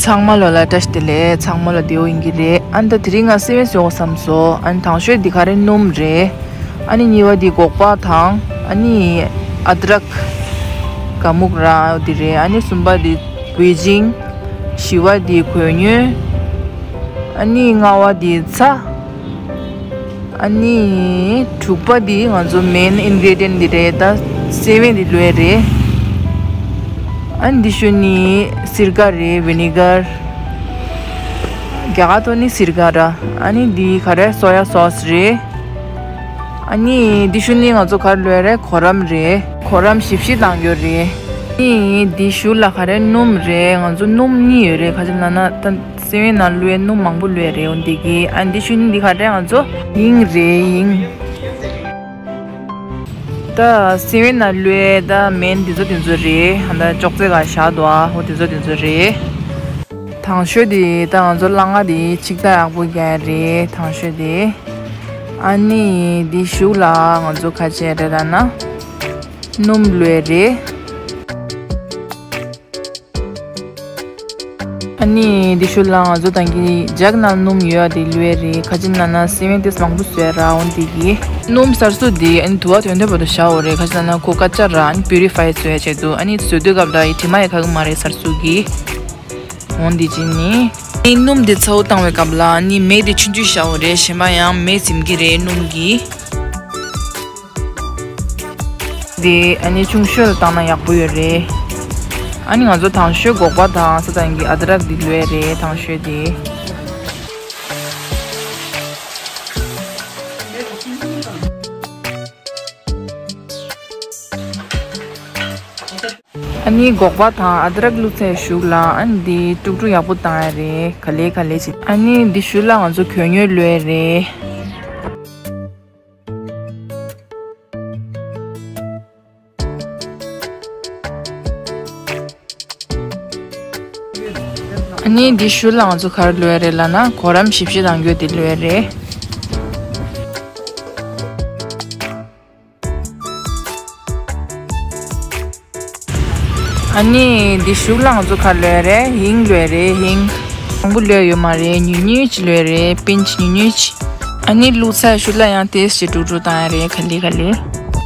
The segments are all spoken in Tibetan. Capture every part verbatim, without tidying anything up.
ཚང་མ་ལོ་ལ་བཀྲ་ཤིས་བདེ་ལེགས། ཚང་མ་ལ་བདེ་པོ་ཡིན་གྱི་རེད། ཨ་ནི་ད་དེ་རིང་ང་སེམས་བཟོ་བསམ་སོང་། ཨ་ནི་དང་ཤོས་འདི་ག་རེ་སྣུམ་རེད། ཨ་ནི་གཉིས་པ་འདི་སྒོག་པ་དང་། ཨ་ནི་ཨ་དྲག་ག་མུག་ར་འདི་རེད། ཨ་ནི་གསུམ་པ་འདི་ཝེ་ཇིང་། བཞི་པ་འདི་གོས་ཉོས། ཨ་ནི་ལྔ་པ་འདི་ཚྭ། ཨ་ནི་དྲུག་པ་འདི་ང་ཚོ་མེན་ཨིན་གྷི་རི་ཌི་ཡན་འདི་རེད། ད་སེ་བན་འདི་ལོས་རེད། ཨ་ནི་འདི་ཤུ་ནི་སིར་ཀ་རེད། ཝི་ནི་གར། རྒྱ་གར་ཐོག་ནི་སིར་ཀ་ར། ཨ་ནི་འདི་ག་རེ་སོ་ཡ་སོ་སི་རེད། ཨ་ནི་འདི་ཤུ་ནི་ང་ཚོ་ག་རེ་ལོས་རེད། གོ་རམ་རེད། གོ་རམ་ཞིབ་ཞིབ་བཏང་ཡོད་རེད། ཨ་ནི་འདི་ཤུ་ལ་ག་རེ་སྣུམ་རེད། ང་ཚོ་སྣུམ་གཉིས་ཡོད་རེད། ག་ཅི་ལབ་ན་ད། སེ་བན་ནང་བླུགས་ཡས་སྣུམ་མང་པོ་བླུགས་ཡས་རེད། འོ་འདི་གི་ཨ་འདི་ཤུ་ནི་འདི་ག་རེ་ང་ཚོ་ཧིང་རེད་ཧིང་། ད་སེ་བན་ནང་བླུགས་ཡས་ད་མེན་འདི་ཚོ་དེ་ཚོ་རེད། ཨ་ད་ཅོག་ཙེ་ག་བཞག་འདུག་ཨ། འོ་དེ་ཚོ་དེ་ཚོ་རེད། དང་ཤོས་དེ་ད་ང་ཚོ་སླ་ང་དེ་ཆིག་ཐག་ཡག་པོ་རྒྱག་ཡས་རེད། དང་ཤོས་དེ། ཨ་ནི་འདི་གཞུག་ལ་ང་ཚོ་ག་བྱས་རེད་ལབ་ན། སྣུམ་བླུགས་ཡས་རེད། ཨ་ནི་འདི་ཤུ་ལ་ང་ཚོ་ད་གིན་ལྗགས་ནང་སྣུམ་ཡོད་ཡ་དེ་བླུགས་ཡས་རེད། ག་ཅི་ལབ་ན་སེ་བན་ཏིས་མང་པོ་བཟོས་ར། འོ་འདི་གི་སྣུམ་གསར་བཟོ་འདི་ཨ་ནི་དུ་བ་ཐོན་ཐོན་བར་དུ་བཞག་འོ་རེད། ག་ཅི་ལབ་ན་ཁོ་སྐད་ཆ་ར་ཨ་ནི་པིའུ་རི་ཕའི་བཟོ་ཡ་ཆེད་དུ། ཨ་ནི་བཟོ་དུས་སྐབས་ལ་ཡི་དྲི་མ་ཡི་ག་གི་མ་རེད་གསར་བཟོ་གི། འོ་འདི་ཅི་ནི་ཨ་ནི་སྣུམ་འདི་ཚ་བོ་བཏང་བའི་སྐབས་ལ་ཨ་ནི་མེ་འདི་ཆུང་ཆུང་བཞག་འོ་རེད། གཞན་པ་ཡང་མེ་ཟིན་གི་རེད་སྣུམ་གི། དེ་ཨ་ནི་ཆུང་ཤོས་ལ་བཏང་ན་ཡག་པོ་ཡོད་རེད། ཨ་ནི་ང་ཚོ་དང་ཤོས་སྒོག་པ་དང་ས་དང་གི་ཨ་དྲག་འདི་ལོས་རེད། དང་ཤོས་དེ། ཨ་ནི་སྒོག་པ་དང་ཨ་དྲག་བླུགས་ཚར་གཞུག་ལ་ཨ་ནི་འདི་དཀྲུག་དཀྲུག་ཡག་པོ་བཏང་ཡ་རེད། ག་ལེ་ག་ལེ་བྱེད། ཨ་ནི་འདི་གཞུག་ལ་ང་ཚོ་གོས་ཉོས་ལོས་རེད། ཨ་ནི་འདི་གཞུག་ལ་ང་ཚོ་ག་རེ་ལོས་རེད་ལབ་ན་གོ་རམ་ཞིབ་ཞིབ་བཏང་རྒྱུ་དེ་ལོས་རེད། ཨ་ནི་འདི་གཞུག་ལ་ང་ཚོ་ག་ལོས་རེད། ཧིང་ལོས་རེད་ཧིང་། མང་པོ་ལོས་ཡོད་མ་རེད། ཉུང་ཉུང་ཅིག་ལོས་རེད། པིན་ཅི་ཉུང་ཉུང་ཅིག་ཨ་ནི་བླུགས་ཚར་གཞུག་ལ་ཡང་ཏོག་ཙམ་དཀྲུག་དཀྲུག་བཏང་ཡ་རེད། ག་ལེ་ག་ལེ།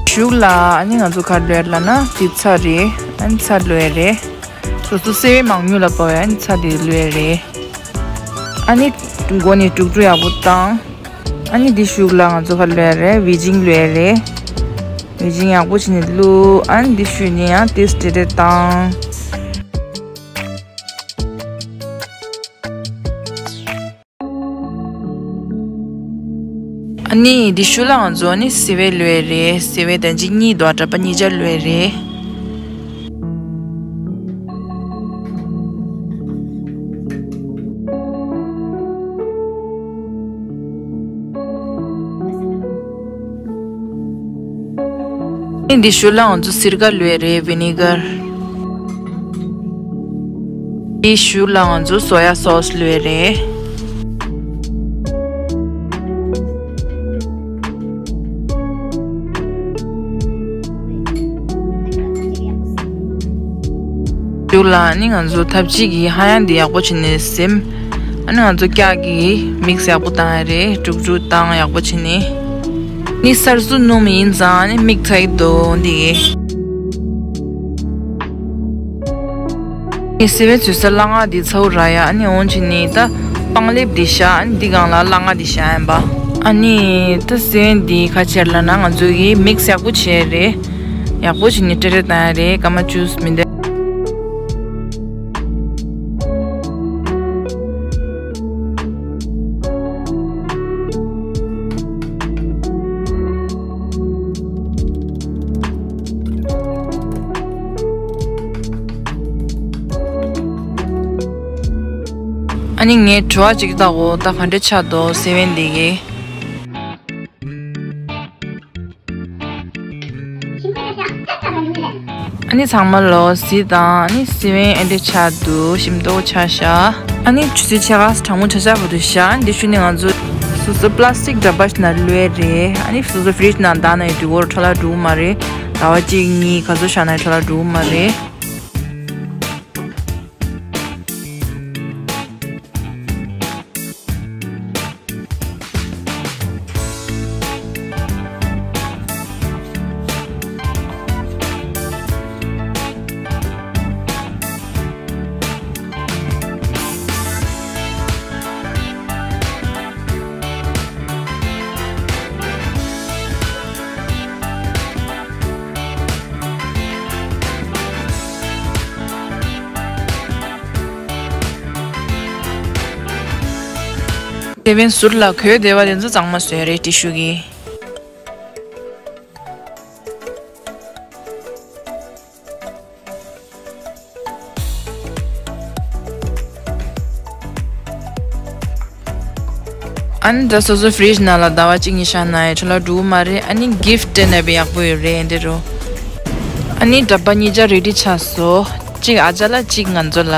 གཞུག་ལ་ཨ་ནི་ང་ཚོ་ག་ལོས་རེད་ལབ་ན་འདི་ཚྭ་རེད། ཨ་ནི་ཚྭ་ལོས་རེད། སོ་སོ་སེ་བན་མང་ཉུང་ལ་དཔག་པའི་ཨ་ནི་ཚྭ་དེ་ལོས་རེད། ཨ་ནི་མགོ་ནས་དཀྲུག་དཀྲུག་ཡག་པོ་བཏང་། ཨ་ནི་འདི་གཞུག་ལ་ང་ཚོ་ག་ལོས་རེད། ཝེ་ཇིང་ལོས་རེད། ཝེ་ཇིང་ཡག་པོ་བྱས་ནས་བླུགས། ཨ་ནི་འདི་གཞུག་ནས་ཡང་ཏོག་ཙམ་ཏེ་ཏེ་བཏང་། ཨ་ནི་འདི་གཞུག་ལ་ང་ཚོ་ཨ་ནི་སེ་བན་ལོས་རེད། སེ་བན་དང་གཅིག་གཉིས་དོ་གྲྭ་པ་གཉིས་ཆ་ལོས་རེད། འདི་གཞུག་ལ་ང་ཚོ་སིར་ཀ་ལོས་རེད། ཝི་ནི་གར། འདི་གཞུག་ལ་ང་ཚོ་སོ་ཡ་སོ་སི་ལོས་རེད། གཞུག་ལ་ཨ་ནི་ང་ཚོ་ཐབ་ཅིག་གི་ཧ་ཡང་འདི་ཡག་པོ་བྱས་ནས་ཟིམ། ཨ་ནི་ང་ཚོ་སྐྱག་གི་མིག་སི་ཡག་པོ་བཏང་ཡ་རེད། དཀྲུག་དཀྲུག་བཏང་ཡག་པོ་བྱས་ནས། ནི་གསར་བཟོ་སྣུམ་ཡིན་ཙང་ནི་མིག་ཚ་ཡི་འདུག་འདི། ནི་སེ་བན་བཟོ་ས་སླ་ང་འདི་ཚ་བོ་ར་ཡ། ཨ་ནི་འོན་ཆེ་ནི་ད་པང་ལེབ་འདི་བཞག་ཨ་ནི་འདི་སྒང་ལ་སླ་ང་འདི་བཞག་ཡིན་པ། ཨ་ནི་ད་སེ་བན་འདི་ཁ་ཕྱེར་ལ་ན་ང་ཚོ་གི་མིག་སི་ཡག་པོ་བྱས་རེད། ཡག་པོ་བྱས་ནི་ཏྲེ་ཏྲེ་བཏང་ཡ་རེད། སྐར་མ་བཅུ་མི་འདུག་ཨ་ནི་ངས་དྲི་བ་ཅིག་བཏང་གོ། ད་ག་འདྲ་ཆགས་འདུག་སེ་བན་འདི་གི། ཨ་ནི་ཚང་མ་ལོ་གཟིགས་དང་། ཨ་ནི་སེ་བན་ཨེ་འདྲ་ཆགས་འདུག་ཞིམ་ཏོག་ཆགས་ཤག་ཨ་ནི་ཆུ་ཚོད་ཕྱེད་ཀ་གྲང་མོ་ཆགས་ཆགས་བར་དུ་བཞག་ཨ་ནི་དེ་ཤུལ་ནས་ང་ཚོ་སོ་སོ་པ་ལ་སི་ཊིག་འདྲ་པ་ཞིག་ནང་བླུགས་ཡས་རེད། ཨ་ནི་སོ་སོ་ཕི་རིཇ་ནང་བཏང་ན་ཡང་དུས་འཁོར་འཕྲོ་བརླག་འགྲོ་གི་མ་རེད། ཟླ་བ་གཅིག་གཉིས་ག་ཚོད་བཞག་ན་ཡང་འཕྲོ་བརླག་འགྲོ་གི་མ་རེད། དེ་བན་ཟུར་ལ་གོས་བདེ་བ་དེ་ཚོ་གཙང་མ་བཟོས་རེད་ཊི་ཤུ་གིས། ཨ་ནི་ད་སོ་སོ་ཕི་རིཇ་ནང་ལ་ཟླ་བ་གཅིག་གཉིས་བཞག་ན་ཡང་ཁྲོ་ལ་འགྲོ་གི་མ་རེད། ཨ་ནི་གིཕ་སྤྲད་ན་དཔེ་ཡག་པོ་ཡོད་རེད་འདི་རུ། ཨ་ནི་འདྲ་པར་གཉིས་ཆ་རེ་ཌི་ཆགས་སོང་། གཅིག་ཨ་ཅག་ལ་གཅིག་ང་ཚོ་ལ།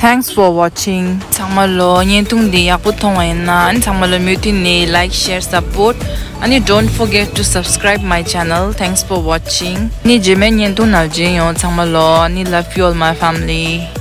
Thanks for watching. ཚང་མ་ལོ་བརྙན་ཐུང་འདི་ཡག་པོ་མཐོང་བ་ཡིན་ན་ཨ་ནི་ཚང་མ་ལོ་མུ་མཐུད་ནས་like, share, support. ཨ་ནི་don't forget to subscribe my channel. Thanks for watching. ཨ་ནི་རྗེས་མའི་བརྙན་ཐུང་ནང་མཇལ་ཡོང་། ཚང་མ་ལོ་ཨ་ནི་love you all, my family.